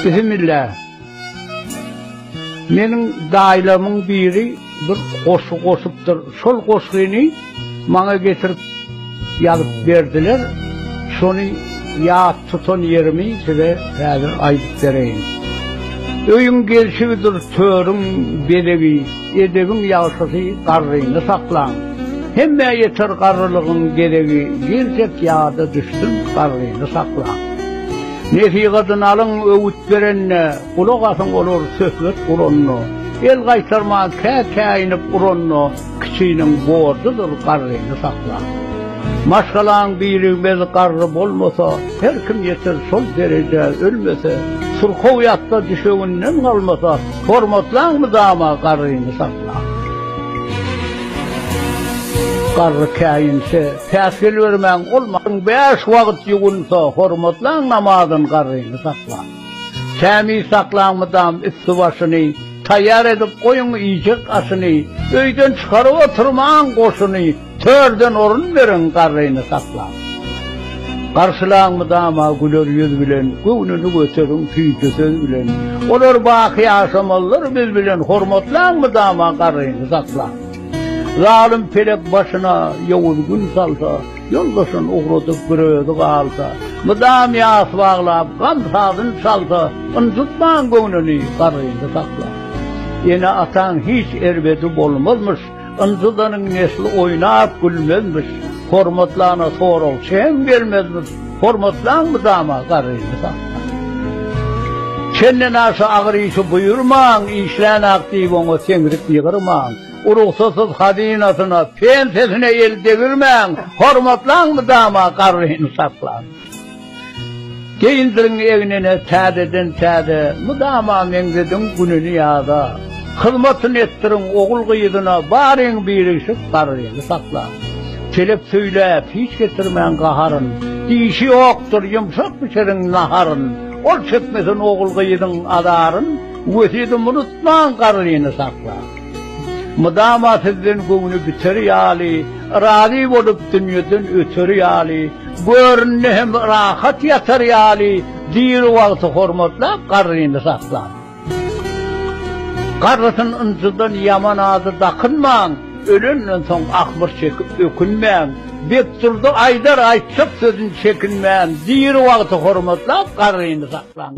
Bismillah. Meniň daýylarymyň biri bir goşgy goşupdyr. Şol goşgyny maňa getirip ýazyp berdiler. Şony ýat tutan ýerimi size häzir aýdyp bereýin. Öýüň gelşigidir törüň bezegi, Edebiň ýagşysy garryny saklaň. Hemmä ýeter garrylygyň gezegi, Geljek ýada düşsün garryny saklaň. Nesihatyny alyň öwüt berende, Gulak asyň olar söhbet guranda. El gaýtarman kä käýinip uranda, Kiçiniň borjudyr garryny saklaň. Maşgalaň birigmez garry bolmasa, Her kim ýeter şol derejä ölmese, Syrkaw ýatsa düşeginden galmasa, Hormatlaň mydama garryny saklaň. Garry käýinse, päsgel bermäň ol bäş wagt ýuwunsa, Hormatlaň namazyn garryny saklaň. Tämiz saklaň mydam üsti-başyny, Taýýar edip goýuň iýjek aşyny, Öýden çykaryp oturmaň goşuny, Törden orun beriň garryny saklaň. Garşylaň mydama güler ýüz bilen, Göwnüni göteriň süýji söz bilen. Olar baky ýaşamalydyr biz bilen, Hormatlaň mydama garryny saklaň. Zalym pelek başyna ýowuz gün salsa, Ýoldaşyn ugradyp bir özi galsa, Mydam ýas baglap, gam sazyn çalsa, Ynjytmaň göwnüni, garryny saklaň. Ene-ataň hiç erbedi bolmazmyş, Ynjydanyň nesli oýnap gülmezmiş, Hormatlana soragçy hem gelmezmiş, Hormatlaň mydama garryny saklaň. Çenden aşa agyr işi buýurmaň, Işlänak diýip oňa seňrik ýygyrmaň. Urugsasyz hazynasyna, pensesine el degirmäň, Hormatlaň mydama garryny saklaň. Geýindiriň egnine täzeden täze, Mydama meňzediň gününi ýaza. Hyzmatyny etdiriň ogul-gyzyna, Baryň birigşip garryny saklaň. Telek söýläp, hiç getirmäň gaharyn, Dişi ýokdur, ýumşak bişiriň naharyn. Ol çekmesin ogul-gyzyň azaryn, Wesýedim unutmaň garryny saklaň. Mydama sizden göwni biter ýaly, Razy bolup dünýeden öter ýaly, Göründe hem rahat ýatar ýaly, Diri wagty hormatlap garryny saklaň. Garrysyn ynjydan ýaman ady dakynmaň, Ölenden soň ahmyr çekip ökünmäň. Bekdurdy aýdar aýtjak sözün çekinmän, Diri wagty hormatlap garryny saklaň.